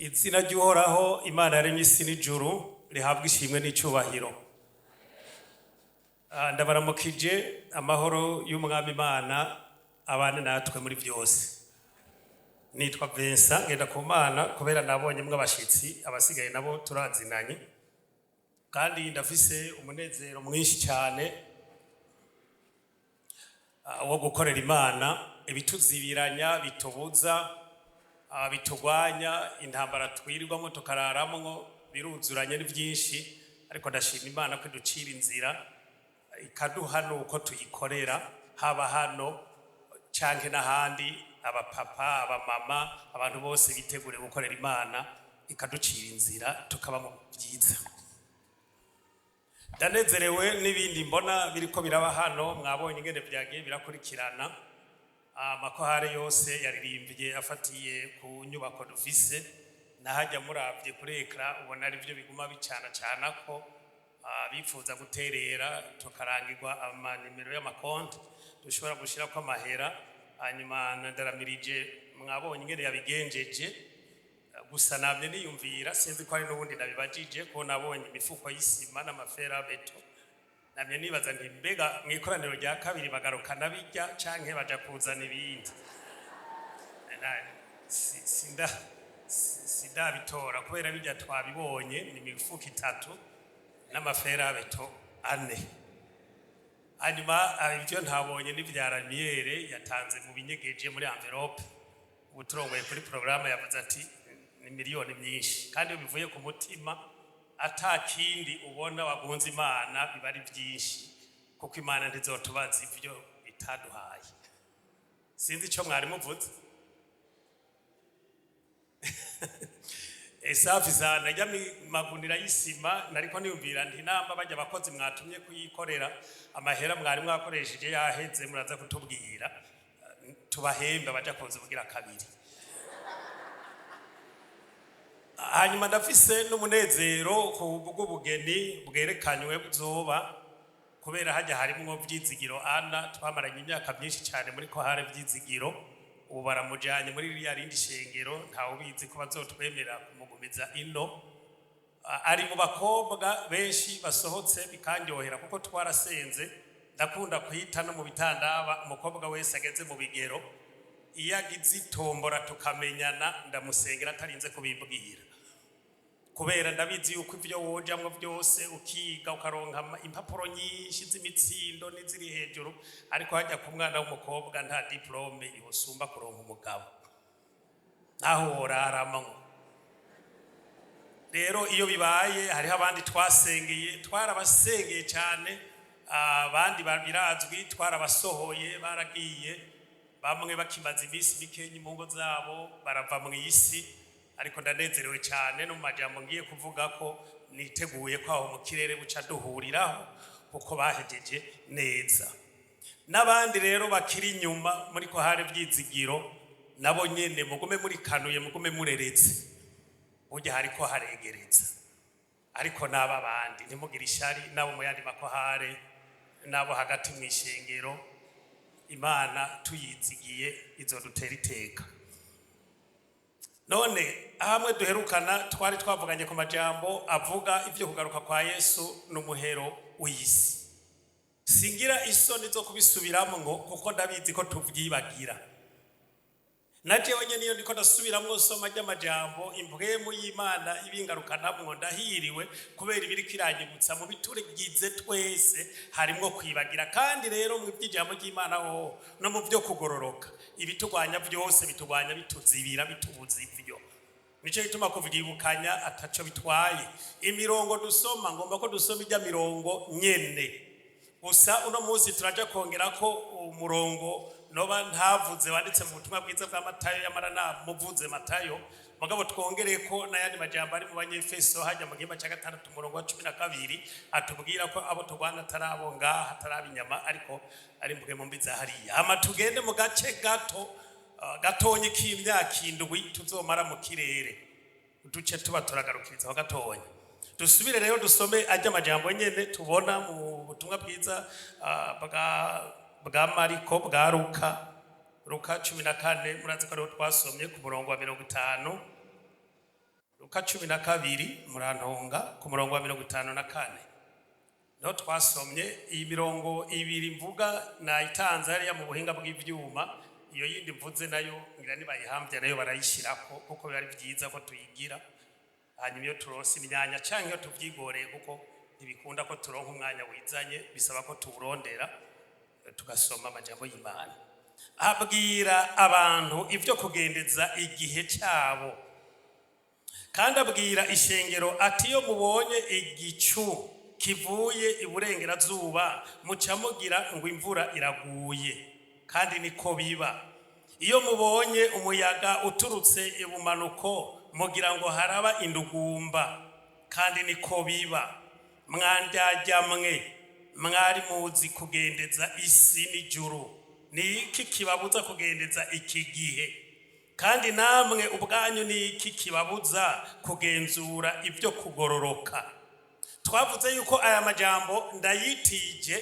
Izina ry'Uhoraho Imana yaremye isi n'ijuru rihabwa ishimwe n'icyubahiro. Ndabaramukije amahoro y'Umwami Imana abane natwe muri byose. Nitwa Vincent Ngendakumana, kubera nabonye mwe abashitsi, abasigaye nabo turazinanye, kandi ndafise umunezero mwinshi cyane wo gukorera Imana. Ibituzibiranya bitubuza, bitugwanya, intambara twirirwamo tukararamwo, biruzuranye ni byinshi, ariko ndashima Imana ko iducira inzira, ikaduha nuko tuyikorera, haba hano canke n'ahandi. Abapapa, abamama, abantu bose bitegure gukorera Imana, ikaducira inzira tukaba mu byiza. Ndanezerewe n'ibindi mbona biriko biraba hano. Mwabonye ingene vyagiye birakurikirana. Amakorale yose yaririmbye afatiye ku nyubako dufise, nahajya muravye kuri écran ubona ari byo biguma bicana cana ko bifuza guterera, tukarangirwa amanimero y'amakonti dushobora gushirako amahera. Hanyuma ndaramirije, mwabonye ingene yabigenjeje. Gusa namye niyumvira, sinzi ko hari n'ubundi nabibajije, ko nabonye imifuko y'isima n'ama fer à béton, namye nibaza nti: mbega mu ikoraniro rya kabiri bagarukana bijya canke baja kuzana ibindi? Sindabitora kubera bijya twabibonye ni imifuko itatu n'ama fer à béton ane. Hanyuma ibyo ntabonye n'ivya ramiyere yatanze mu binyegeje muri enveloppe. Ubu turongoye kuri porogaramu yavuze ati ni miliyoni myinshi, kandi iyo bivuye ku mutima ata kindi ubona wagunze Imana, biba ari byinshi, kuko Imana ntizotubaza ibyo itaduhaye. Sinzi icyo mwari muvuze. Safi sana. Jya magunira y'isima, nariko niyumvira nti namba bajya abakozi mwatumye kuyikorera, amahera mwari mwakoresheje yaheze, muraza kutubwira tubahembe baja kuza kugira kabiri. Hanyuma ndafise n'umunezero ku bw'ubugeni bwerekanywe buzoba, kubera hajya harimwo Vyizigiro Ana twamaranye imyaka myinshi cyane muri chorale Vyizigiro. Ubu baramujanye muri ririya rindi shengero, ntawe ubizi ko bazotwemera kumugumiza ino. Ari mu bakobwa benshi basohotse, bikanryohera kuko twarasenze. Ndakunda kwita no mu bitandaba, umukobwa wese ageze mu bigero, iyo agize itombora tukamenyana, ndamusengera atarinze kubimbwira, kubera ndabizi yuko ibyo wojamwo byose, ukiga, ukaronka impapuro nyinshi z'imitsindo n'iziri hejuru, ariko hajya ku mwana w'umukobwa nta diplôme yosumba kuronka umugabo naho woraramwo. Rero iyo bibaye, hariho abandi twasengeye, twarabasengeye cyane, abandi birazwi twarabasohoye, baragiye, bamwe bakimaze iminsi mikenya mu ngo zabo barava mu isi. Ariko ndanezerewe cyane no mu majambo ngiye kuvuga ko niteguye ko aho mu kirere buca duhuriraho, kuko bahejeje neza. N'abandi rero bakiri inyuma muri chorale Vyizigiro, nabo nyene mugume muri kanuye, mugume mureretse, burya hariko haregereza. Ariko n'aba bandi ntimugire ishari, n'abo mu yandi makorale, n'abo hagati mu ishengero, Imana tuyizigiye izodutera iteka. None hamwe duherukana twari twavuganye ku majambo avuga ibyo kugaruka kwa Yesu n'umuhero w'isi. Singira isoni zo kubisubiramo ngo kuko ndabizi ko tuvyibagira. Na jewe nyene iyo ndiko ndasubiramwo soma ry'amajambo, impwemu y'Imana ibingarukanamwo, ndahiriwe kubera ibiriko iranyibutsa mu biturigize twese harimwo kwibagira. Kandi rero mu by'ijambo ry'Imana hoho no mu byo kugororoka, ibitugwanya byose bitugwanya bituzibira, bitubuza ivyo. Nico gituma kuvyibukanya ataco bitwaye. Imirongo dusoma, ngomba ko dusoma ijya mirongo nyene, gusa uno munsi turaja kongera ko umurongo noba ntavuze wanditse mu butumwa bwiza bwa Matayo, yamara namuvuze Matayo, mugabo twongereye ko n'ayandi majambo ari mu Banyefeso, hajya mu gihimba cya gatandatu umurongo wa 12, atubwira ko abo turwana atari abo ngaha, atari ab'inyama, ariko ari mbuge mu mbi za hariya. Hama tugende mu gace gato, gatonyi k'imyaka 7 tuzomara mu kirere, uduce tuba turagarukiriza aho gatonya. Dusubire rero dusome ajya amajambo nyene tubona mu butumwa bwiza bwa Mariko, bwa Luka, Luka 14. Murazi ko ariho twasomye ku murongo wa 50. Luka 12, murantunga, ku murongo wa 54 niho twasomye. Iyi mirongo ibiri mvuga nayitanze hariya mu buhinga bw'ivyuma. Iyo yindi mvuze nayo ngira nibayihambye nayo barayishyirako, kuko biba ari byiza ko tuyigira. Hanyuma iyo turonse imyanya canke iyo tuvyigoreye, kuko ntibikunda ko turonka umwanya wizanye, bisaba ko tuwurondera, tugasoma amajambo y'Imana. Abwira abantu ibyo kugendeza igihe cyabo, kandi abwira ishengero ati: "Iyo mubonye igicu kivuye iburengerazuba, muca mugira ngo imvura iraguye, kandi niko biba. Iyo mubonye umuyaga uturutse ibumanuko, mugira ngo haraba indugumba, kandi niko biba. Mwandyarya mwe, mwari muzi kugendeza isi n'ijuru, ni iki kibabuza kugendeza iki gihe? Kandi namwe ubwanyu, ni iki kibabuza kugenzura ibyo kugororoka?" Twavuze yuko aya majambo ndayitije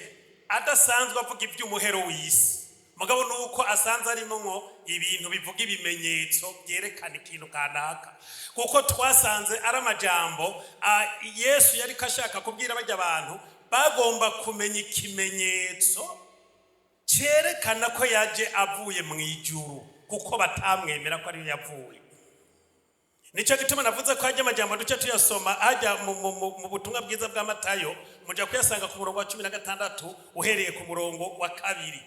adasanzwe avuga iby'umuhero w'isi, mugabo nuko asanze arimwo ibintu bivuga ibimenyetso byerekana ikintu kanaka, kuko twasanze ari amajambo Yesu yariko ashaka kubwira bajya abantu bagomba kumenya ikimenyetso cyerekana ko yaje avuye mu ijuru, kuko batamwemera ko ariyo yavuye. Nicyo gituma navuze ko hajya amajambo duce tuyasoma hajya mu butumwa bwiza bwa Matayo, muja kuyasanga ku murongo wa 16 uhereye ku murongo wa 2.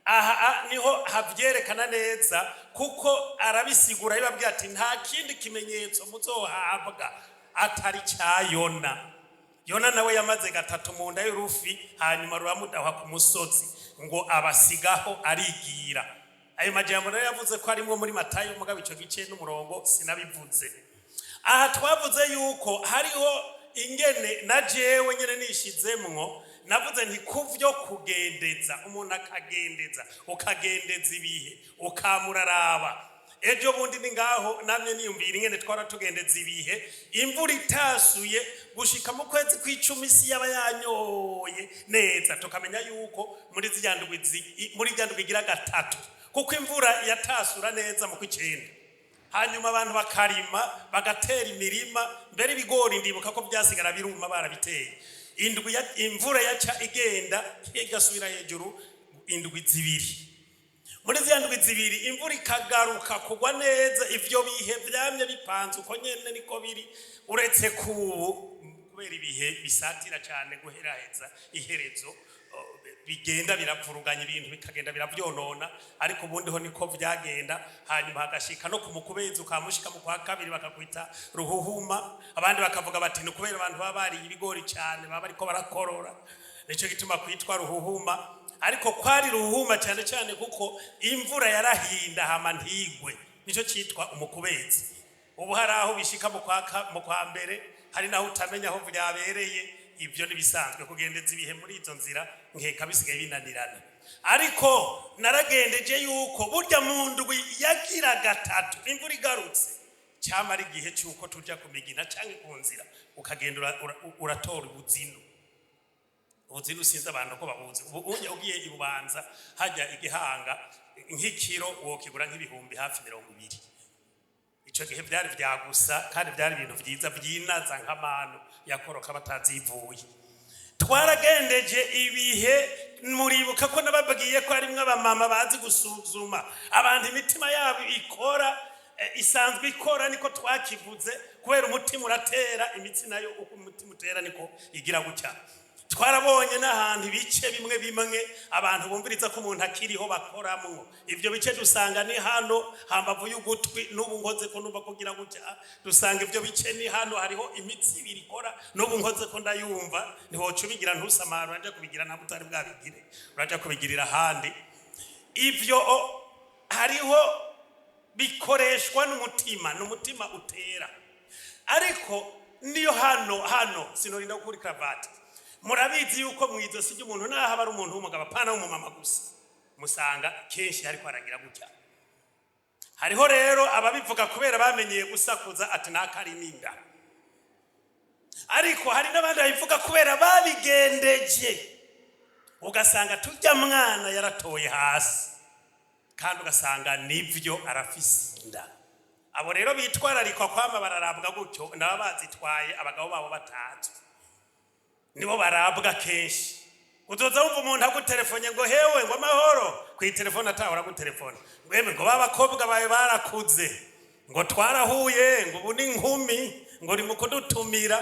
Aha niho havyerekana neza, kuko arabisigura, yababwira ati: "Nta kindi kimenyetso muzohabwa atari cya Yona." Yona nawe yamaze 3 mu nda y'urufi, hanyuma ruramudahwa ku musozi ngo abasigaho arigira. Ayo majambo nayo yavuze ko arimwo muri Matayo, mugabo ico gice n'umurongo sinabivuze. Aha twavuze yuko hariho ingene na jewe nyene nishizemwo, navuze nti kuvyo kugendeza, umuntu akagendeza, ukagendeza ibihe, ukamuraraba. Ejo bundi ni ngaho namye niyumvira ingene twara tugendeza ibihe, imvura itasuye gushika mu kwezi kw'icumi, isi yaba yanyoye neza, tukamenya yuko muri zirya ndwi muri rya ndwi igira gatatu, kuko imvura yatasura neza mu kw'icenda, hanyuma abantu bakarima, bagatera imirima. Mbere ibigori ndibuka ko byasigara biruma barabiteye. Indwi imvura yaca igenda igasubira hejuru indwi 2. Muri ziriya ndwi 2 imvura ikagaruka kugwa neza. Ivyo bihe vyamye bipanze uko nyene niko biri, uretse ku kubera ibihe bisatira cyane guheraheza iherezo, bigenda biravuruganya ibintu, bikagenda biravyonona, ariko ubundi ho niko vyagenda. Hanyuma hagashika no ku mukubezi, ukamushika mu kwa kabiri, bakakwita ruhuhuma. Abandi bakavuga bati ni kubera abantu baba bariye ibigori cyane, baba bariko barakorora, nico gituma kwitwa ruhuhuma. Ariko kwari ruhuhuma cyane cyane kuko imvura yarahinda hama ntigwe, nico citwa umukubezi. Ubu hari aho bishika mu kwa mbere, hari naho utamenya aho byabereye. Ibyo ntibisanzwe kugendeza ibihe muri izo nzira, nkeka bisigaye binanirana. Ariko naragendeje yuko burya mu ndwi yagira gatatu imvura igarutse, cyamara igihe cy'uko tuja ku migina cyangwa ku nzira, ukagenda uratora ubuzinu. Ubuzinu sinzi abantu ko babuzi. Ubu unye ugiye ibubanza hajya igihanga, nk'ikiro wokigura nk'ibihumbi hafi 20. Icyo gihe byari vyagusa, kandi byari ibintu vyiza vyinaza nk'amanu yakoroka batazivuye. Twaragendeje ibihe. Muribuka ko nababwiye ko harimwo abamama bazi gusuzuma abantu imitima yabo ikora, isanzwe ikora, niko twakivuze, kubera umutima uratera, imitsi nayo uko umutima utera niko igira gutya. Twarabonye n'ahantu ibice bimwe bimwe abantu bumviriza ko umuntu akiriho bakoramwo. Ibyo bice dusanga ni hano hambavu y'ugutwi. N'ubu nkoze ko numva kugira gutya. Dusanga ibyo bice ni hano, hariho imitsi ibiri ikora. N'ubu nkoze ko ndayumva. Ntiwoca ubigira, ntusamara, uraja kubigira ntabwo utari bwabigire, uraja kubigirira ahandi. Ibyo hariho bikoreshwa n'umutima, ni umutima utera. Ariko niyo hano hano sinorinda gukura ikaravati. Murabizi yuko mu izosi ry'umuntu, naho aba ari umuntu w'umugabo, apana w'umumama gusa, musanga kenshi ariko aragira gutya. Hariho rero ababivuga kubera bamenyeye gusakuza ati naka n'inda, ariko hari n'abandi babivuga kubera babigendeje, ugasanga tujya mwana yaratoye hasi, kandi ugasanga nibyo, arafise inda. Abo rero bitwararikwa kwama bararabwa gutyo, nabo bazitwaye abagabo babo batazwi, nibo barabwa kenshi. Uzoza wumva umuntu agutelefone ngo: "Hewe," ngo: "Amahoro?" Ku telefone atahora agutelefone ngo: "Emwe," ngo: "Babakobwa bawe barakuze," ngo: "Twarahuye," ngo: "Ubu ni inkumi," ngo: "Uri mu kudutumira."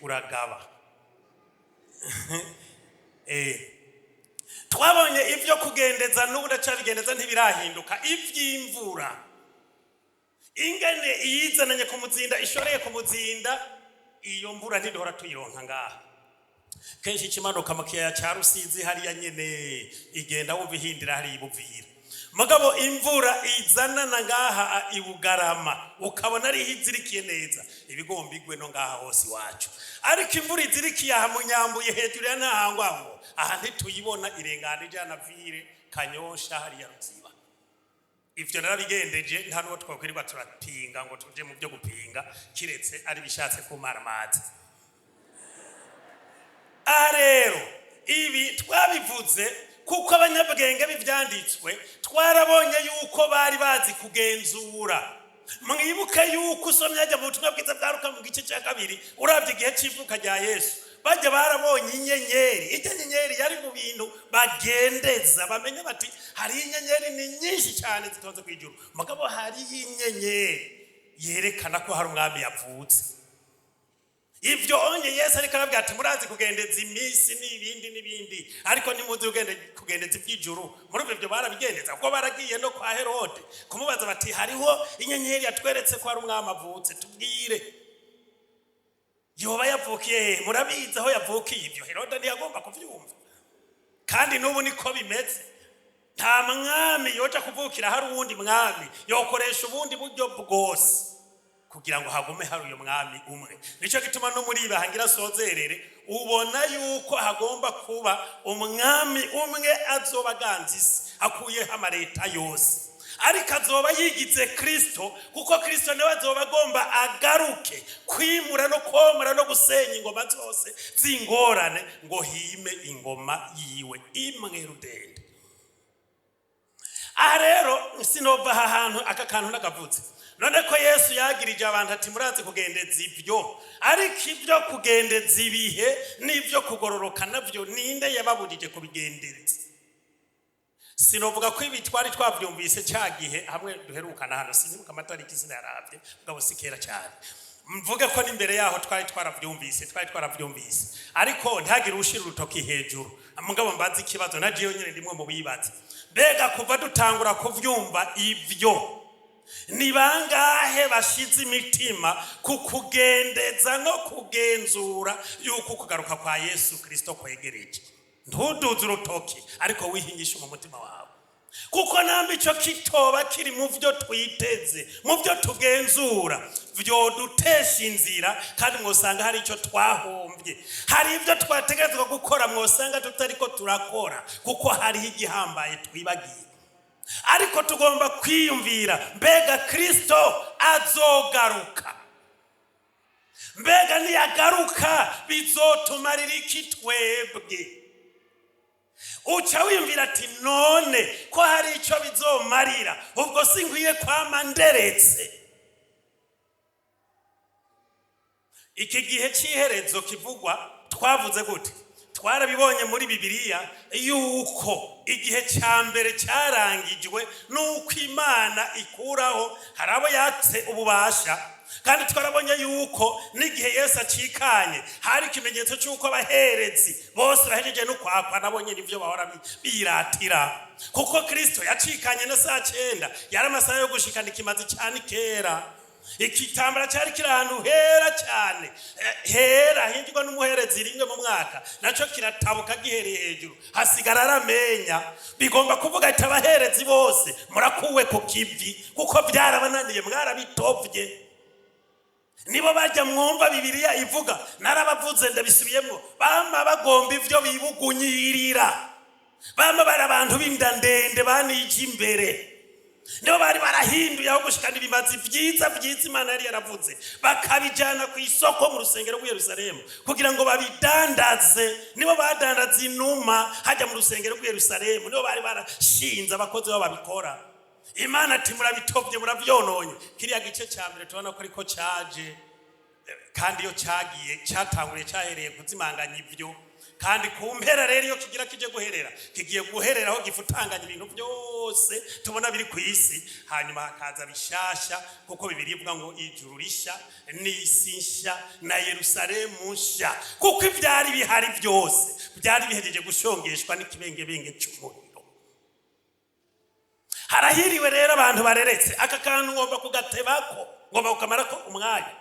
Uragaba. Twabonye ibyo kugendeza, n'ubu ndacabigendeza, ntibirahinduka. Iby'imvura, ingene iyizananye ku muzinda, ishoreye ku muzinda, iyo mvura ntiduhora tuyironka ngaha. Kenshi ikimanuka mu kiyaya cya Rusizi hariya nyene, igenda wumva ihindira hariya ibuvira. Mugabo imvura izanana ngaha i Bugarama, ukabona ariho izirikiye neza, ibigomba igwe no ngaha hose iwacu. Ariko imvura izirikiye aha Munyambuye, hejuru ya Ntahangwa, ngo aha ntituyibona, irengana ijana vire Kanyosha hariya Ruziba. Ivyo narabigendeje, nta n'uwo twakwirirwa turapinga ngo tuje mu byo gupinga, kiretse ari bishatse kumara amazi. Aha rero ibi twabivuze kuko abanyabwenge b'ibyanditswe twarabonye yuko bari bazi kugenzura. Mwibuke yuko usomye hajya mu butumwa bwiza bwa Luka mu gice cya 2, urabye igihe cy'ivuka rya Yesu, bajya barabonye inyenyeri. Ijya nyenyeri yari mu bintu bagendeza, bamenya bati hari inyenyeri ni nyinshi cyane zitonze ku ijuru, mugabo hariyo inyenyeri yerekana ko hari umwami yavutse. Ibyo onye Yesu ariko arabwira ati: "Murazi kugendeza iminsi n'ibindi n'ibindi, ariko ntimuzi kugendeza iby'ijuru." Muri ibyo barabigendeza, kuko baragiye no kwa Herode kumubaza bati: "Hariho inyenyeri yatweretse ko hari umwami avutse, tubwire, yoba yavukiye he? Murabizi aho yavukiye?" Ibyo Herode ntiyagomba kubyumva, kandi n'ubu niko bimeze. Nta mwami yoja kuvukira hari uwundi mwami, yokoresha ubundi buryo bwose kugira ngo hagume hari uyu mwami umwe. Nicyo gituma no muri ibi sozerere, ubona yuko hagomba kuba umwami umwe azoba aganza isi, akuyeho amareta yose, ariko azoba yigize Kristo, kuko Kristo nawe azoba agomba agaruke kwimura no komora no gusenya ingoma zose z'ingorane, ngo hime ingoma yiwe imwe rudende. Aha rero sinova aha hantu aka kantu nagavutse. None ko Yesu yagirije abantu ati: "Murazi kugendeza ibyo, ariko ibyo kugendeza ibihe n'ibyo kugororoka nabyo ninde yababujije kubigendereza?" Sinovuga ko ibi twari twabyumvise cya gihe hamwe duherukana hano, sinibuka amatariki, sinayaravye, mugabo si kera cyane. Mvuge ko n'imbere yaho twari twarabyumvise, ariko ntihagire ushira urutoki hejuru. Mugabo mbaze ikibazo, na jewe nyine ndimwe mu bibaza: mbega kuva dutangura kuvyumva ibyo, ni bangahe bashize imitima ku kugendeza no kugenzura yuko kugaruka kwa Yesu Kristo kwegereje? Ntuduze urutoki, ariko wihingishe mu mutima wawe, kuko namba icyo kitoba kiri mu byo twiteze, mu byo tugenzura, vyodutesha inzira, kandi mwosanga hari icyo twahombye, hari ibyo twategerezwa gukora mwosanga tutariko turakora, kuko hariho igihambaye twibagiye. Ariko tugomba kwiyumvira: mbega Kristo azogaruka? Mbega niyagaruka bizotumarira iki twebwe? Uca wiyumvira ati: "None ko hari icyo bizomarira, ubwo si nkwiye kwama nderetse?" Iki gihe cy'iherezo kivugwa twavuze gute? Twarabibonye muri Bibiliya yuko igihe cya mbere cyarangijwe n'uko Imana ikuraho hari abo yatse ububasha, kandi twarabonye yuko n'igihe Yesu acikanye hari ikimenyetso cy'uko abaherezi bose bahejeje no kwakwa, nabo nyine ibyo bahora biratira, kuko Kristo yacikanye na saa 9, yari amasaha yo gushikana ikimazi cyane kera. Igitambara cyari kiri ahantu hera cyane, hera hinjirwa n'umuherezi rimwe mu mwaka, nacyo kiratabuka gihereye hejuru, hasigara aramenya. Bigomba kuvuga ati: "Abaherezi bose murakuwe ku kivi, kuko byarabananiye, mwarabitovye." Nibo bajya mwumva Bibiliya ivuga, narabavuze ndabisubiyemo, bama bagomba ibyo bibugunyirira, bama bari abantu b'inda ndende banije imbere. Nibo bari barahinduye aho gushikana ibimazi byiza byiza Imana yari yaravuze, bakabijyana ku isoko mu rusengero rw'i Yerusalemu kugira ngo babidandaze. Nibo badandaza inuma hajya mu rusengero rw'i Yerusalemu, nibo bari barashinze abakozi babo babikora. Imana ati murabitovye, muravyononye. Kiriya gice cya mbere tubona ko ariko caje, kandi iyo cyagiye cyatanguriye cyahereye kuzimanganya ibyo, kandi ku mpera rero iyo kigira kije guherera, kigiye guherera aho gifutanganya ibintu byose tubona biri ku isi, hanyuma hakaza bishasha, kuko Bibiliya ivuga ngo ijuru rishya n'isi nshya na Yerusalemu nshya, kuko ibyari bihari byose byari bihejeje gushongeshwa n'ikibengebenge cy'umuriro. Harahiriwe rero abantu bareretse. Aka kantu ngomba kugatebako, ngomba kukamarako umwanya.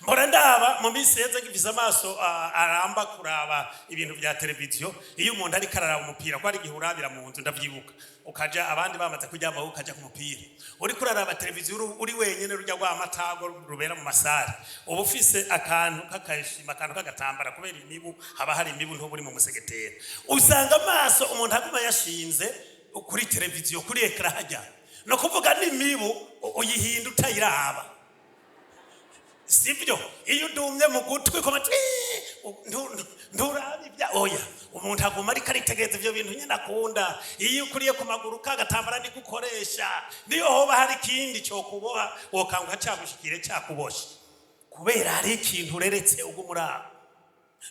Mpora ndaba mu minsi iheze ngifise amaso aramba kuraba ibintu bya televiziyo. Iyo umuntu ariko araraba umupira, ko hari igihe urabira mu nzu, ndavyibuka, ukaja abandi bamaze kuryama, wowe ukaja ku mupira, uriko uraraba televiziyo uri wenyene, rurya rwa matago rubera mu masare, uba ufise akantu k'akashima, akantu k'agatambara, kubera imibu, haba hari imibu, ntuba uri mu musegetera. Usanga amaso umuntu aguma yashinze kuri televiziyo, kuri écran hajya, no kuvuga n'imibu uyihinda utayiraba, sibyo? Iyo udumye mu gutwi ku matwi, nturaba ibya oya, umuntu aguma ariko aritegereza ibyo bintu nyine akunda. Iyo ukuriye ku maguru, kagatambara niko ukoresha. Niyo hoba hari ikindi cyo kuboha, wokanguka cyagushikire cyakuboshe, kubera hari ikintu ureretse uguma uraba.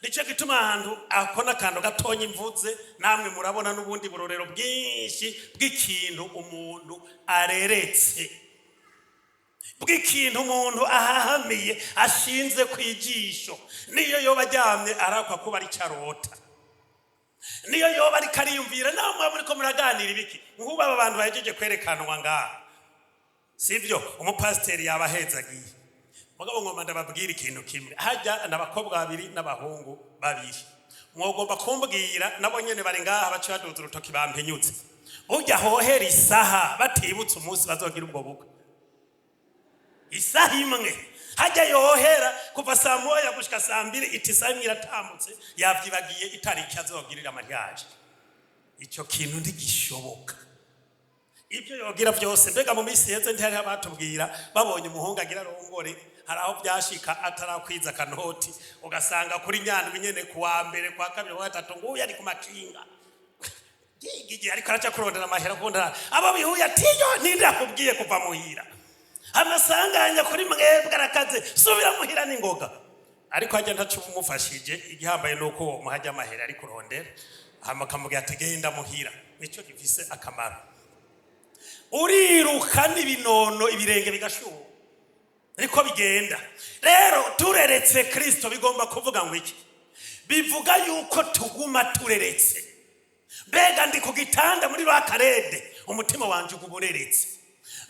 Nicyo gituma ahantu ako n'akantu gatonya imvuze, namwe murabona n'ubundi burorero bwinshi bw'ikintu umuntu areretse, bw'ikintu umuntu ahahamiye, ashinze ku ijisho. Niyo yoba aryamye, arakwa kuba ari arota, niyo yoba ariko ariyumvira, nawe muba muriko muraganira ibiki. Nk'ubu aba bantu bahejeje kwerekanwa ngaha, sibyo? Umupasiteri yaba ahezagiye. Mugabo ngomba ndababwira ikintu kimwe: hajya n'abakobwa babiri n'abahungu babiri, mwogomba kumbwira nabo nyene bari ngaha, baca baduza urutoki bampenyutse. Burya hohera isaha batibutse umunsi bazogira ubwo bukwe, isaha imwe hajya yohera kuva saa 1 gushika saa 2, iti isaha imwe iratambutse, yavyibagiye itariki azogirira mariage. Ico kintu ntigishoboka, ibyo yogira byose. Mbega mu minsi iheze ntihariho abatubwira babonye umuhungu agira arongore, hari aho byashika atarakwiza akanoti, ugasanga kuri Nyandwi nyene, ku wa mbere, ku wa kabiri, ku wa gatatu, nguyu ari ku makinga igihe ariko araca kurondera amahera, kurondera abo bihuye, ati yo ninde akubwiye kuva muhira? Amasanganya kuri mwebwe arakaze, subira muhira n'ingoga. Ariko hajya ntaco umufashije. Igihambaye nuko uwo muhajya amahera ari kurondera, hama akamubwira ati genda muhira, nico gifise akamaro. Uriruka n'ibinono, ibirenge bigashuha, niko bigenda. Rero tureretse Kristo bigomba kuvuga ngo iki? Bivuga yuko tuguma tureretse. Mbega ndi ku gitanda muri bakarede, umutima wanje uguma ureretse.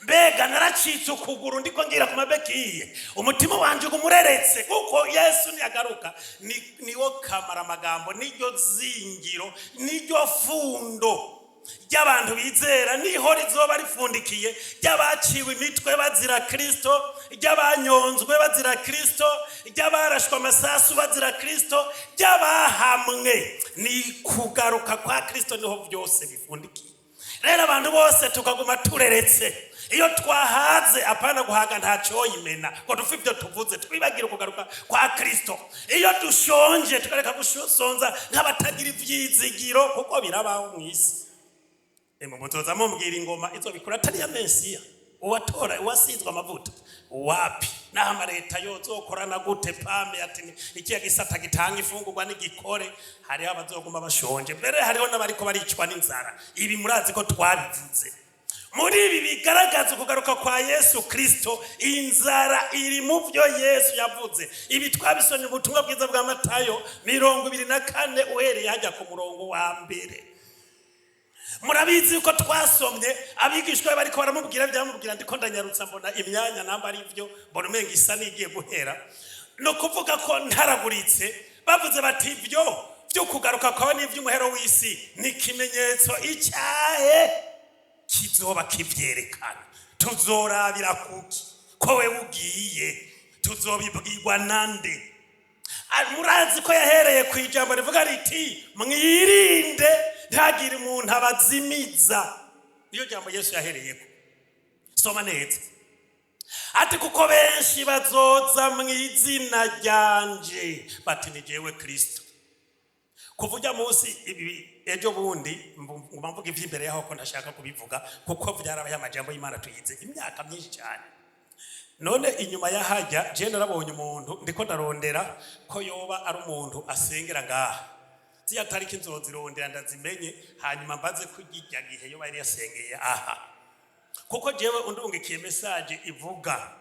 Mbega naracitse ukuguru, ndiko ngira ku ma béquilles, umutima wanje uguma ureretse, kuko Yesu niyagaruka niwo kamara amagambo, niryo zingiro, niryo fundo ry'abantu bizera, niho rizoba rifundikiye, ry'abaciwe imitwe bazira Kristo, ry'abanyonzwe bazira Kristo, ry'abarashwe amasasu bazira Kristo, ry'abahamwe. Ni kugaruka kwa Kristo niho byose bifundikiye. Rero abantu bose tukaguma tureretse. Iyo twahaze, apana guhaga ntacyoyimena ngo dupfe ibyo tuvuze, twibagire kugaruka kwa Kristo. Iyo dushonje, tukareka gusonza nk'abatagira ibyizigiro, kuko birabaho mu isi. Emwe, muzoza mumbwira ingoma izobikora atari iya Mesiya, uwatora, uwasizwe amavuta? Wapi! Naho amaleta yozokorana gute, PAM ati ikiya gisata gitanga ifungurwa n'igikore, hariho abazoguma bashonje. Mbere hariho n'abariko baricwa n'inzara. Ibi murazi ko twabivuze. Muri ibi bigaragaza ukugaruka kwa Yesu Kristo, inzara iri mu byo Yesu yavuze. Ibi twabisomye ubutumwa bwiza bwa Matayo 24, uhereye hajya ku murongo wa mbere. Murabizi yuko twasomye abigishwa be bariko baramubwira, byamubwira. Ndiko ndanyarutsa, mbona imyanya namba ari byo, mbona umenga isa n'igiye guhera. Ni ukuvuga ko ntaraguritse, bavuze bati ibyo byo kugaruka kwawe n'iby'umuhero w'isi ni ikimenyetso icyahe kizoba kivyerekana? Tuzorabira kuki ko wewe ugiye? Tuzobibwirwa nande? Murazi ko yahereye ku ijambo rivuga riti mwirinde ntagire umuntu abazimiza. Niyo jambo Yesu yahereyeko. Soma neza, ati kuko benshi bazoza mu izina ryanje bati ni jewe Kristo. Kuva ujya munsi ibi ejo bundi nguma mvuga ivy'imbere yaho ko ntashaka kubivuga, kuko vyarabaye. Amajambo y'Imana tuyize imyaka myinshi cyane. None inyuma y'ahajya je narabonye umuntu ndiko ndarondera ko yoba ari umuntu asengera ngaha. Ziya tariki nzozirondera ndazimenye, hanyuma mbaze ko irya gihe yoba yari yasengeye aha, kuko jewe undungikiye message ivuga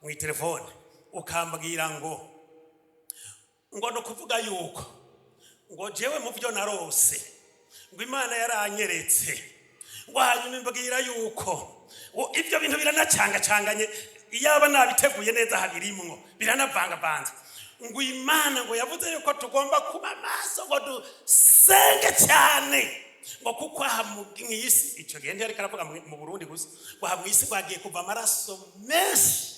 mu telefone ukambwira ngo no kuvuga yuko ngo jewe mu byo narose ngo Imana yaranyeretse, ngo hanyuma imbwira yuko ngo ibyo bintu biranacangacanganye, iyaba nabiteguye neza habirimwo biranavangavanze, ngo Imana ngo yavuze yuko tugomba kuba maso, ngo dusenge cyane, ngo kuko aha mu isi, icyo gihe ntiyariko aravuga mu Burundi gusa, ngo aha mu isi ngo hagiye kuva amaraso menshi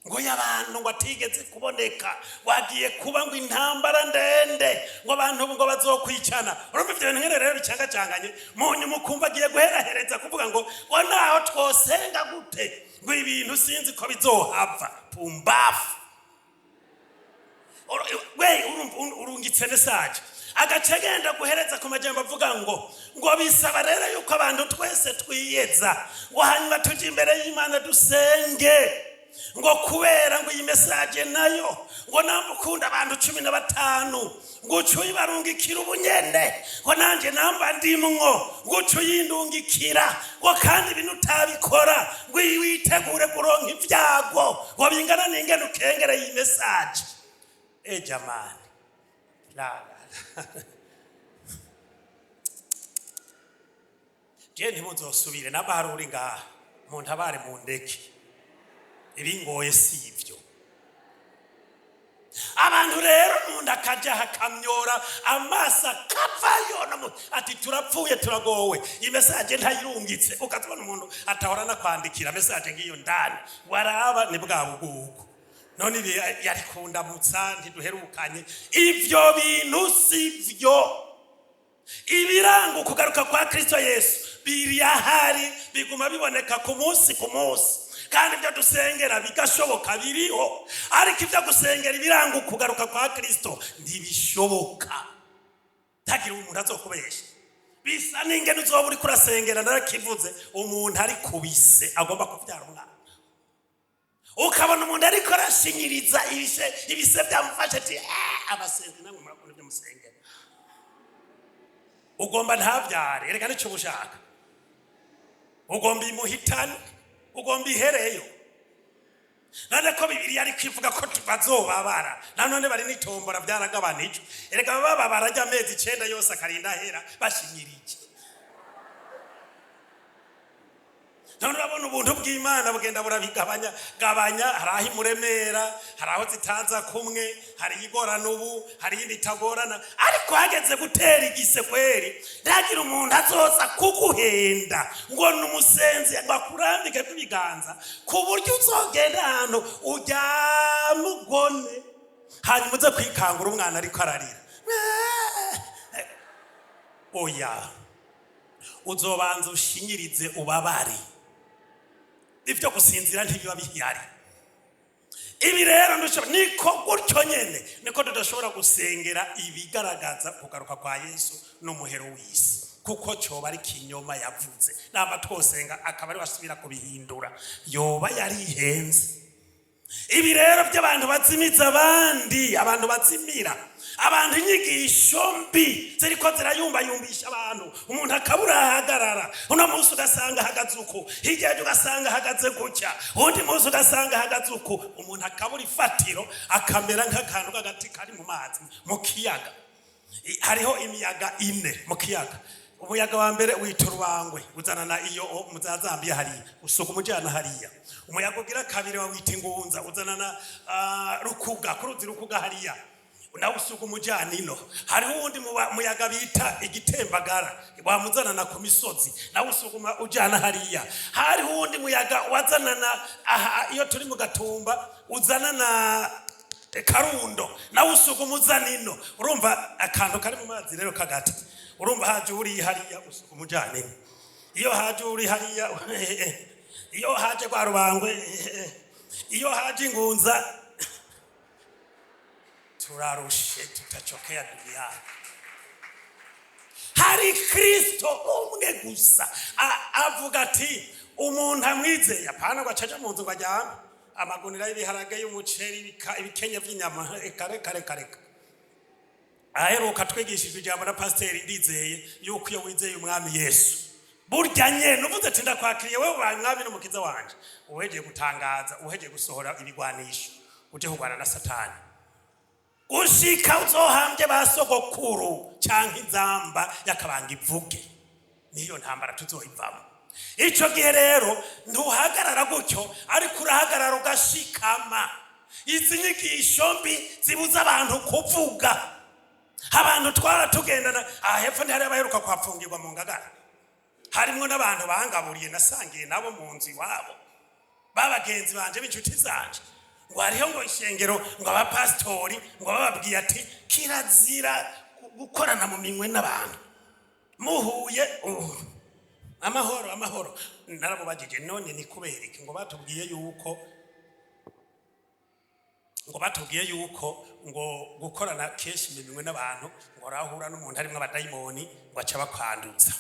ngo y'abantu ngo atigeze kuboneka, ngo hagiye kuba ngo intambara ndende, ngo abantu ngo bazokwicana. Urumva ivyo bintu nyene rero bicangacanganye, mu nyuma ukumva agiye guherahereza kuvuga ngo naho twosenga gute, ngo ibintu sinzi ko bizohava. Pumbafu! We urumva urungitse message, agace genda guhereza ku majambo avuga ngo bisaba rero yuko abantu twese twiyeza, ngo hanyuma tujye imbere y'Imana dusenge, ngo kubera ngo iyi message nayo ngo namba ukunda abantu 15, ngo uce uyibarungikira ubunyene, ngo nanjye namba ndimwo, ngo uce uyindungikira, ngo kandi ibintu utabikora ngo witegure kuronka ibyago ngo bingana n'ingene ukengere iyi message. E jamani, la la la, je ntimuzosubire namba hari uri ngaha muntabare mu ndeke, ibingoye si ibyo. Abantu rero umuntu akajya akamyora amaso akavayo ati turapfuye, turagowe, iyi message ntayirungitse. Ukazibona umuntu atahora anakwandikira message ngiyo ndani, waraba ni bwa bugugu. None ibi yari kundamutsa, ntiduherukanye. Ibyo bintu si byo. Ibiranga ukugaruka kwa Kristo Yesu birahari, biguma biboneka ku munsi ku munsi, kandi ibyo dusengera bigashoboka, biriho. Ariko ibyo gusengera ibiranga ukugaruka kwa Kristo ntibishoboka. Ntagira umuntu azokubesha. Bisa n'ingene uzoba uriko urasengera, narakivuze, umuntu ari kubise agomba kubyara umwana, ukabona umuntu ariko arashinyiriza ibise, ibise byamufashe, ati "Ah, abasenzi namwe murakunda ibyo musengera, ugomba ntabyare." Reka nicyo uba ushaka, ugomba imuhitane, ugomba ihereyo. None ko Bibiliya ariko ivuga ko bazobabara, nanone bari n'itombora byaragabanijwe. Erega bababara ajya amezi 9 yose akarinda ahera bashinyirije. None urabona ubuntu bw'Imana bugenda burabigabanya gabanya. Hari aho imuremera, hari aho zitaza kumwe, hari igorana ubu, hari iyindi itagorana. Ariko hageze gutera igise kweri, ntagira umuntu azoza kuguhenda ngo ni umusenzi, ngo akurambike kw'ibiganza ku buryo uzogenda ahantu uryame ugone, hanyuma uze kwikangura umwana ariko ararira. Oya, uzobanza ushinyirize, ubabare. Ibyo gusinzira ntibiba bihari. Ibi rero niko gutyo nyene niko tudashobora gusengera ibigaragaza kugaruka kwa Yesu n'umuhero w'isi, kuko coba ari kinyoma yavuze. Namba twosenga akaba ari wasubira kubihindura, yoba yarihenze. Ibi rero by'abantu bazimiza abandi, abantu bazimira abantu, inyigisho mbi ziriko zirayumbayumbisha abantu, umuntu akabura ahagarara. Uno munsi ugasanga ahagaze uku, hirya y'ejo ugasanga ahagaze gutya, uwundi munsi ugasanga ahagaze uku. Umuntu akabura ifatiro, akamera nk'akantu k'agati kari mu mazi, mu kiyaga. Hariho imiyaga ine mu kiyaga. Umuyaga wa mbere wita urubangwe, uzanana iyo mu za Zambiya hariya, usuka umujyana hariya. Umuyaga ugira kabiri wawita ingunza, uzanana Rukuga, ku ruzi Rukuga hariya, nawe usuka umujyana ino. Hariho uwundi muyaga bita igitembagara, wamuzanana ku misozi, nawe usuguma ujyana hariya. Hariho uwundi muyaga wazanana aha iyo turi mu Gatumba, uzanana Karundo, nawe usuguma uzana ino. Urumva akantu kari mu mazi rero kagati, urumva haje uri hariya, usuguma ujyana ino. Iyo haje uri hariya, iyo haje rwa rubangwe, iyo haje ingunza, turarushe, tutachokea duniani. Hari Kristo umwe gusa. Avuga ati umuntu amwizeye, apana ngo acaja mu nzu ngo aryame amagunira y'ibiharage, y'umuceri, ibikenye vy'inyama. Reka, reka, reka, reka. Aheruka twigishijwe ijambo na Pasiteri Ndizeye yuko iyo wizeye Umwami Yesu, burya nyene uvuze ati: "Ndakwakiriye wewe ubaye Umwami n'Umukiza wanje", uhegeye gutangaza, uhegeye gusohora ibigwanisho uje kurwana na Satani ushika uzohambye ba sogokuru canke inzamba yakabanga ivuge. Niyo ntambara tuzoyivamo. Ico gihe rero ntuhagarara gutyo, ariko urahagarara ugashikama. Izi nyigisho mbi zibuza abantu kuvuga, abantu twara tugendana aha hepfo, ntihari abaheruka kuhapfungirwa mu Ngagara, harimwo n'abantu bangaburiye, nasangiye nabo mu nzu iwabo, babagenzi banje, b'inshuti zanje, ngo hariho ngo ishengero, ngo abapasitori ngo bababwiye ati kirazira gukorana mu minwe n'abantu muhuye, amahoro, amahoro. Naramubajije: "None ni kubera iki?" Ngo batubwiye yuko ngo gukorana kenshi mu minwe n'abantu, ngo rahura n'umuntu harimwo abadayimoni, ngo aca bakwanduza.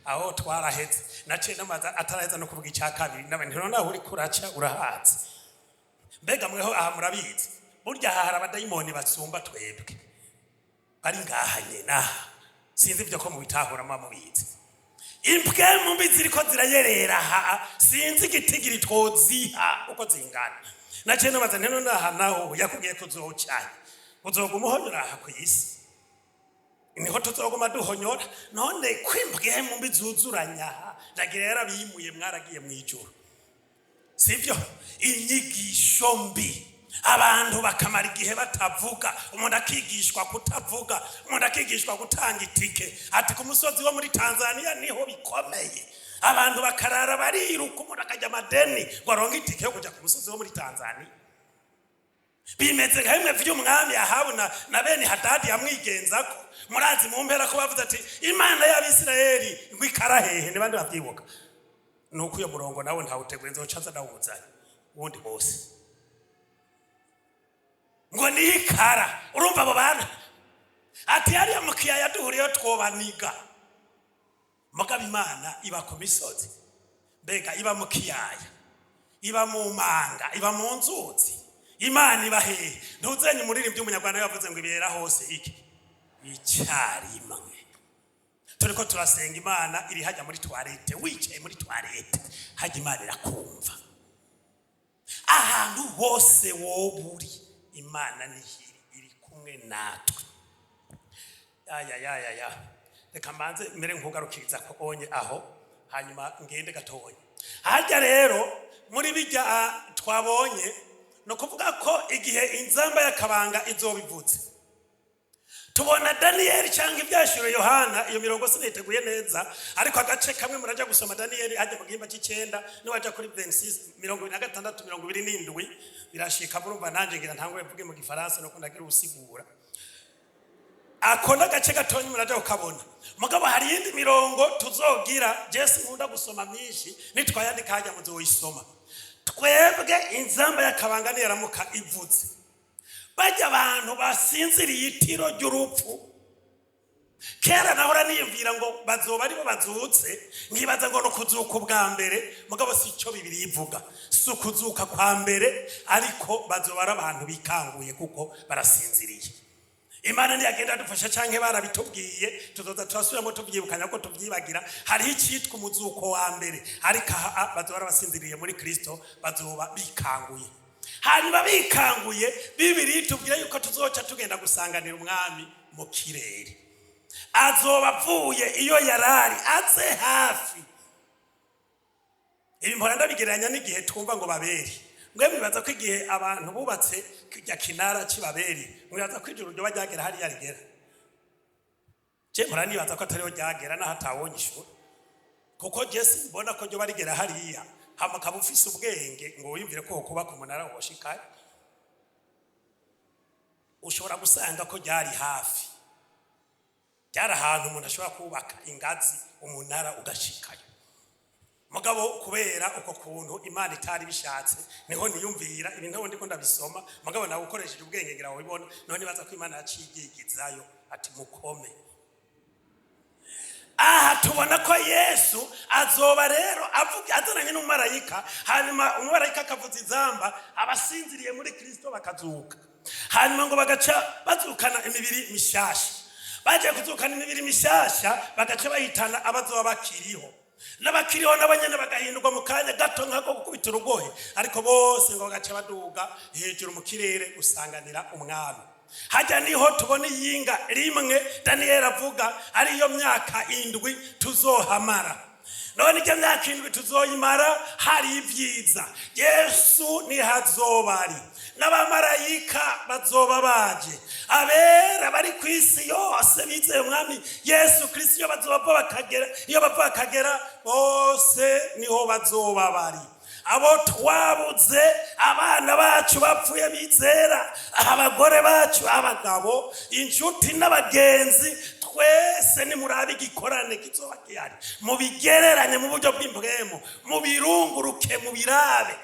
Aho twaraheze, naciye namaza ataraheza no kuvuga icya kabiri, nawe none aho uriko uraca urahazi. Mbega mweho aha murabizi, burya aha hari abadayimoni basumba twebwe bari ngaha nyene aha. Sinzi ibyo ko mubitahura, muba mubizi. Impwemu mbi ziriko zirayerera aha, sinzi igitigiri twoziha uko zingana. Naciye nabaza nti: "None aha naho yakubwiye ko uzocaye, uzoguma uhonyora aha ku isi? Niho tuzoguma duhonyora? None kwimbwemu mbi zuzuranya aha, ndagira yarabimuye, mwaragiye mu ijuru, sibyo?" Inyigisho mbi, abantu bakamara igihe batavuga, umuntu akigishwa kutavuga, umuntu akigishwa gutanga itike, ati ku musozi wo muri Tanzania niho bikomeye. Abantu bakarara bariruka, umuntu akajya amadeni ngo aronke itike yo kujya ku musozi wo muri Tanzania. Bimeze nka bimwe vy'umwami Ahabu na bene Hadadi yamwigenzako. Murazi mu mpera ko bavuze ati: "Imana y'Abisirayeli ngo ikara hehe?" Ni bande bavyibuka? Nuko uyo murongo nawe ntawuteguye, nzoca nza ndawuzanye wundi bose ngo niyo ikara. Urumva abo bana ati hariya mu kiyaya duhuriyeyo twobaniga. Mugabo Imana iba ku misozi? Mbega iba mu kiyaya, iba mu manga, iba mu nzuzi? Imana iba hehe? Ntuzenye umuririmbyi w'umunyarwanda yavuze ngo ibera hose iki icyarimwe. Turiko turasenga, Imana iri hajya muri toilette. Wicaye muri toilette hajya, Imana irakumva. Ahantu hose woba uri, Imana nihiri, iri kumwe natwe. Ya, ya, ya, ya, reka mbanze mbere nkugarukiriza ko onye aho, hanyuma ngende gatonya harya. Rero muri bijya twabonye, ni ukuvuga ko igihe inzamba y'akabanga izoba ivutse, tubona Daniyeli cyangwa Ibyashiro Yohana. Iyo mirongo siniteguye neza, ariko agace kamwe murajya gusoma Daniyeli hajya mu gihimba cy'icenda, niwajya kuri 26, 26, 27, birashika. Murumva nanjye ngira ntangure mvuge mu Gifaransa nuko ndagira usigura. Ako n'agace gatonya murajya kukabona. Mugabo hari iyindi mirongo tuzogira. Jesi nkunda gusoma myinshi, nitwayandika hajya muzoyisoma. Twebwe inzamba y'akabanga niyaramuka ivuze, bajya abantu basinziriye itiro ry'urupfu. Kera nahora niyumvira ngo bazoba aribo bazutse, nkibaza ngo ni ukuzuka ubwa mbere. Mugabo si icyo Bibiri ivuga, si ukuzuka kwa mbere, ariko bazoba ari abantu bikanguye kuko barasinziriye. Imana ntiyagenda dufasha canke barabitubwiye, tuzoza turasubiramo tuvyibukanya ko tuvyibagira. Hariho icitwa umuzuko wa mbere, ariko aha bazoba barabasinziriye muri Kristo, bazoba bikanguye. Hanyuma bikanguye, Bibiri tubwira yuko tuzoca tugenda gusanganira Umwami mu kirere. Azoba avuye iyo yarari aze hafi. Ibi mpora ndabigereranya n'igihe twumva ngo Baberi. Mwe mwibaza ko igihe abantu bubatse kirya kinara c'Ibaberi, mwibaza ko ijuru ryoba ryagera hariya rigera? Je mpora nibaza ko atariho ryagera, naho atawonye ishuri, kuko je simbona ko ryoba rigera hariya. Hama ukaba ufise ubwenge ngo wiyumvire ko wokubaka umunara woshikayo, ushobora gusanga ko ryari hafi, ryari ahantu umuntu ashobora kubaka ingazi, umunara ugashikayo. Mugabo kubera uko kuntu Imana itari bishatse, niho niyumvira ibintu ndiko ndabisoma. Mugabo nawe ukoresheje ubwenge ngira wabibona. None nibaza ko Imana yaciye igizayo. Ati mukome. Aha tubona ko Yesu azoba rero avuga azananye n'umumarayika, hanyuma umumarayika akavuza inzamba, abasinziriye muri Kristo bakazuka, hanyuma ngo bagaca bazukana imibiri mishasha. Bagiye kuzukana imibiri mishasha, bagaca bahitana abazoba bakiriho, n'abakiriho nabo nyene bagahindurwa mu kanya gato nk'ako gukubita urugohe, ariko bose ngo bagaca baduga hejuru mu kirere gusanganira Umwami. Hajya niho tubona iyinga rimwe Daniyeli avuga, ariyo myaka 7 tuzohamara. None ijya myaka 7 tuzoyimara hari ibyiza, Yesu nihazoba ari, n'abamarayika bazoba baje, abera bari ku isi yose bizeye Umwami Yesu Kristo, iyo bazoba bakagera, iyo bava bakagera, bose niho bazoba bari. Abo twabuze, abana bacu bapfuye bizera, abagore bacu, abagabo, inshuti n'abagenzi, twese nimurabe igikorane kizoba gihari, mubigereranye mu buryo bw'impwemu, mubirunguruke, mubirabe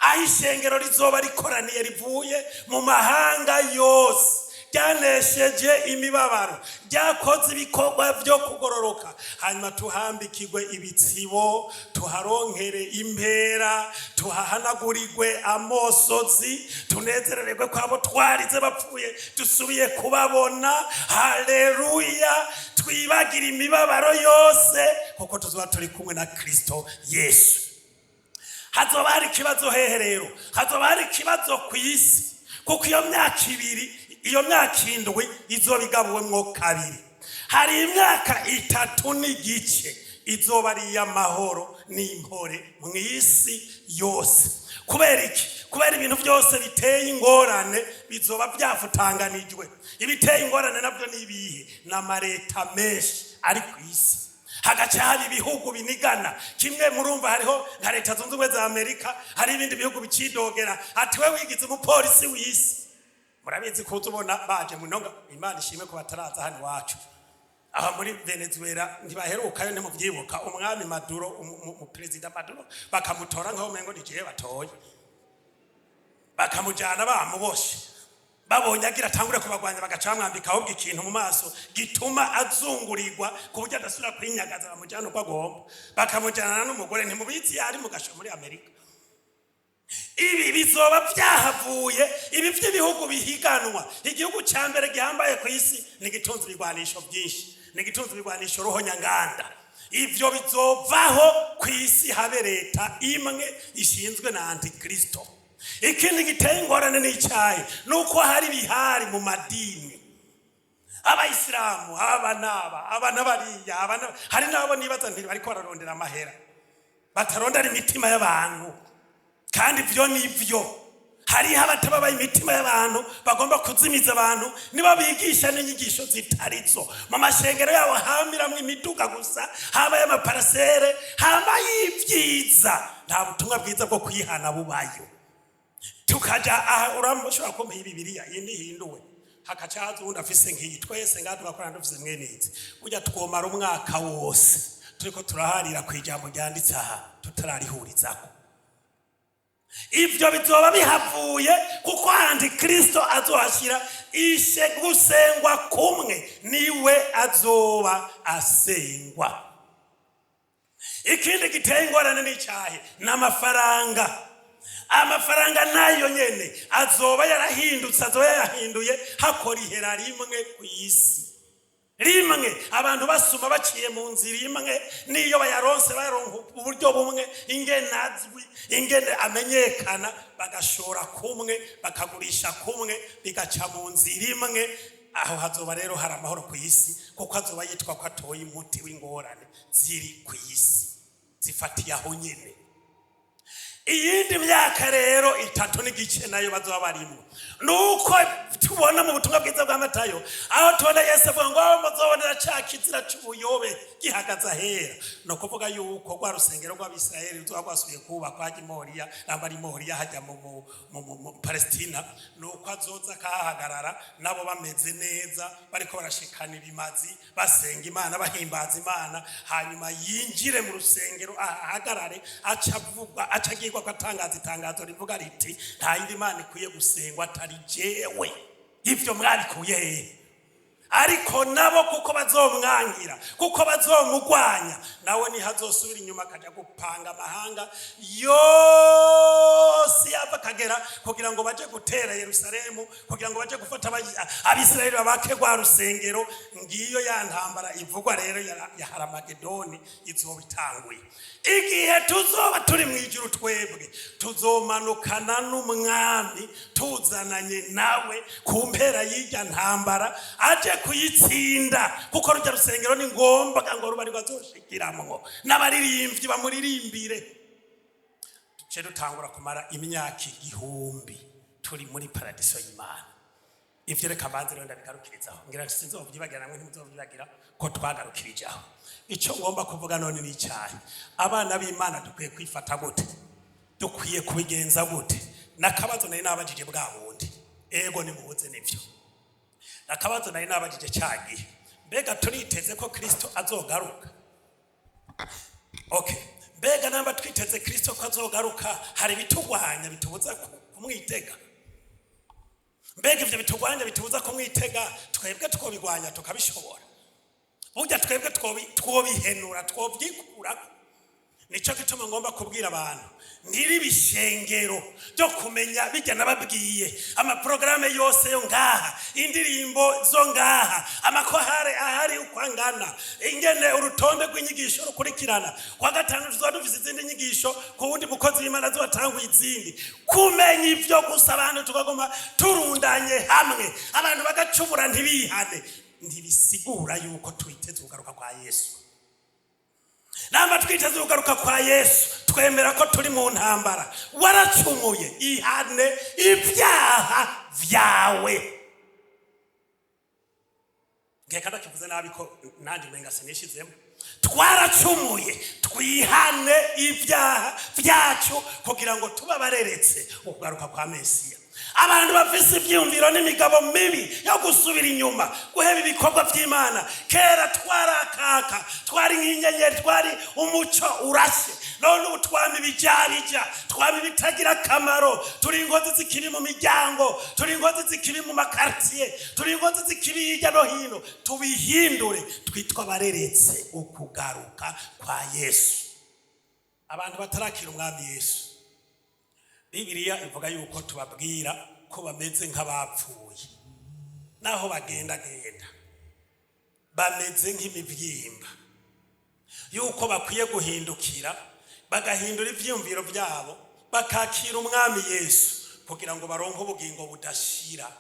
aho ishengero rizoba rikoraniye rivuye mu mahanga yose, ryanesheje imibabaro, ryakoze ibikorwa byo kugororoka, hanyuma tuhambikirwe ibitsibo, tuharonkere impera, tuhahanagurirwe amosozi, tunezerererwe ko abo twarize bapfuye dusubiye kubabona. Haleluya! Twibagire imibabaro yose kuko tuzoba turi kumwe na Kristo Yesu. Hazoba hari ikibazo hehe rero? Hazoba hari ikibazo ku isi, kuko iyo myaka 2, iyo myaka 7 izoba igabuwemwo kabiri. Hari imyaka 3 n'igice izoba ari iy'amahoro n'impore mu isi yose. Kubera iki? Kubera ibintu byose biteye ingorane bizoba byafutanganijwe. Ibiteye ingorane nabyo ni ibihe? Ni amareta menshi ari ku isi, hagaca haba ibihugu binigana. Kimwe murumva hariho nka Leta Zunze Ubumwe za Amerika, hari ibindi bihugu bicidogera ati we wigize umupolisi w'isi. Murabizi ko ubona baje munonga. Imana ishimwe ko bataraza hano iwacu aha muri Venezuela. Ntibaherukayo, ntimubyibuka? Umwami Maduro, umuperezida Maduro, bakamutora nkaho umengo ni jewe batoye, bakamujyana bamuboshe. Babonye agira atangure kubagwanya, bagaca bamwambika ahubwo ikintu mu maso gituma azungurirwa ku buryo adasubira kwinyagaza, bamujyana uko agomba, bakamujyana n'umugore. Ntimubizi? Ari mu gasho muri Amerika. Ibi bizoba byahavuye, ibi by'ibihugu bihiganwa. Igihugu cya mbere gihambaye ku isi ni igitunze ibigwanisho byinshi, ni igitunze ibigwanisho ruhonyanganda. Ibyo bizovaho ku isi, habe leta imwe ishinzwe na Antikristo. Ikindi giteye ingorane ni icyayi, ni uko hari bihari mu madini, abayisilamu aba n'aba, aba n'abariya, aba n'aba. Hari n'abo nibaza nti bariko bararondera amahera, batarondera imitima y'abantu. Kandi ibyo ni byo, hariho abatababaye imitima y'abantu, bagomba kuzimiza abantu, nibo bigisha n'inyigisho zitarizo mu mashengero yabo. Hamiramwo imiduga gusa, habaye amaparasere, hama y'ibyiza, nta butumwa bwiza bwo kwihana bubayo. Tukaja aha, urashobora kumpa iyi Bibiliya, iyi ntihinduwe, hakaca haza uwundi afise nk'iyi, twese ngaha tugakorana dufise mwene izi. Burya twomara umwaka wose turiko turaharira ku ijambo ryanditse aha tutararihurizako. Ibyo bizoba bihavuye, kuko Antikristo azohashyira ishe gusengwa kumwe, niwe azoba asengwa. Ikindi giteye ingorane ni icyahe? Ni amafaranga. Amafaranga nayo nyene azoba yarahindutse, azoba yayahinduye, hakora ihera rimwe ku isi rimwe, abantu basuma baciye mu nzira imwe, n'iyo bayaronse bayaronka uburyo bumwe, ingene azwi, ingene amenyekana, bagashora kumwe, bakagurisha kumwe, bigaca mu nzira imwe. Aho hazoba rero hari amahoro ku isi, kuko azoba yitwa ko atoye umuti w'ingorane ziri ku isi zifatiye aho nyene. Iyindi myaka rero 3 n'igice nayo bazoba barimo, nuko tubona mu butumwa bwiza bwa Matayo, aho tubona Yesu avuga ngo aho muzobonera ca kizira c'ubuyobe gihagaze ahera, ni ukuvuga yuko rwa rusengero rw'Abisirayeli ruzoba rwasubiye kubakwa hajya i Moriya, namba ari Moriya hajya mu Palestina, ni uko azoza akahahagarara, nabo bameze neza, bariko barashikana ibimazi, basenga Imana, bahimbaza Imana, hanyuma yinjire mu rusengero ahahagarare, aca avugwa, aca agirwa ko atangaza itangazo rivuga riti: "Nta yindi Mana ikwiye gusengwa atari jewe. Ivyo mwabikuye hehe?" Ariko nabo kuko bazomwangira, kuko bazomugwanya, nawe niho azosubira inyuma akajya gupanga amahanga yose yava akagera kugira ngo baje gutera Yerusalemu, kugira ngo baje gufata Abisirayeli babake rwa rusengero. Ngiyo ya ntambara ivugwa rero ya Haramagedoni izoba itanguye. Igihe tuzoba turi mu ijuru, twebwe tuzomanukana n'umwami, tuzananye nawe ku mpera y'irya ntambara aje kuyitsinda, kuko rujya rusengero ni ngombwa ngo ruba rwo azoshikiramwo n'abaririmbyi bamuririmbire. Duce dutangura kumara imyaka 1000 turi muri paradiso y'Imana. Ivyo reka mbanze rero ndabigarukirizaho, ngira sinzovyibagira, namwe ntimuzovyibagira ko twagarukirijaho. Ico ngomba kuvuga none ni icyahe? Abana b'Imana dukwiye kwifata gute? Dukwiye kubigenza gute? Nakabazo nari nabajije bwa bundi. Ego, nimubuze nivyo. Nakabazo nari nabajije cyagihe: mbega turiteze ko Kristo azogaruka? Okay, mbega namba twiteze Kristo ko azogaruka, hari ibitugwanya bitubuza kumwitega? Mbega ivyo bitugwanya bitubuza kumwitega, twebwe twobigwanya tukabishobora? Burya twebwe twobihenura, twobyikurako? Nico gituma ngomba kubwira abantu, ntiri bishengero byo kumenya bijya nababwiye, amaporogaramu yose yo ngaha, indirimbo zo ngaha, amakorale ahari uko angana, ingene urutonde rw'inyigisho rukurikirana. Kwa gatanu tuzoba dufise izindi nyigisho ku wundi mukozi w'Imana azobatanga izindi. Kumenya ivyo gusa, abantu tukaguma turundanye hamwe, abantu bagacumura ntibihane, ntibisigura yuko twiteze kugaruka kwa Yesu. Namba twiteze kugaruka kwa Yesu, twemera ko turi mu ntambara. Waracumuye, ihane ibyaha vyawe. Nkeka ndakivuze nabi, ko nanjye umenga sinishizemo. Twaracumuye, twihane ibyaha byacu kugira ngo tuba bareretse ukugaruka kwa Mesiya. Abantu bafise ibyiyumviro n'imigabo mibi yo gusubira inyuma, guheba ibikorwa by'Imana. Kera twarakaka, twari nk'inyenyeri, twari umuco urashe. None ubu twama ibijabija, twama ibitagira akamaro. Turi inkozi zikiri mu miryango, turi inkozi zikiri mu makartiye, turi inkozi zikiri hirya no hino. Tubihindure, twitwa abareretse ukugaruka kwa Yesu. Abantu batarakira umwami Yesu, Bibiliya ivuga yuko tubabwira ko bameze nk'abapfuye, naho bagendagenda bameze nk'imibyimba, yuko bakwiye guhindukira, bagahindura ivyiyumviro byabo, bakakira umwami Yesu kugira ngo baronke ubugingo budashira.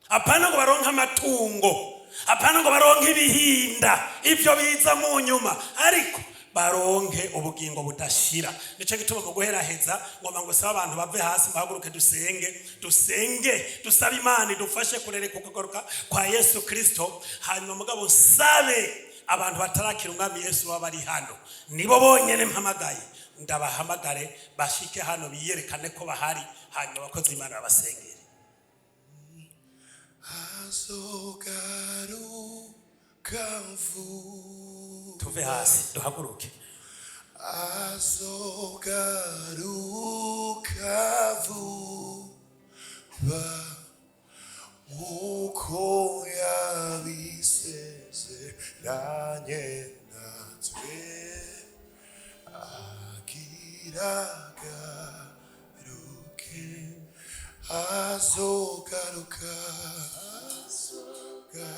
Apana ngo baronke amatungo, apana ngo baronke ibihinda, ibyo biza mu nyuma, ariko baronke ubugingo budashira. Nico gituma mu guheraheza ngomba ngo sabe abantu bave hasi, muhaguruke, dusenge, dusenge, dusabe Imana idufashe kurereka ukugaruka kwa Yesu Kristo. Hanyuma mugabo sabe abantu batarakira umwami Yesu baba bari hano, nibo bonyene mpamagaye. Ndabahamagare bashike hano, biyerekane ko bahari, hanyuma abakozi b'Imana babasengere. Azogaruka vuba. Tuve hasi, duhaguruke. Azogaruka vuba nkuko yabisezeranye natwe, agira agaruke. Azogaruka, azogaruka.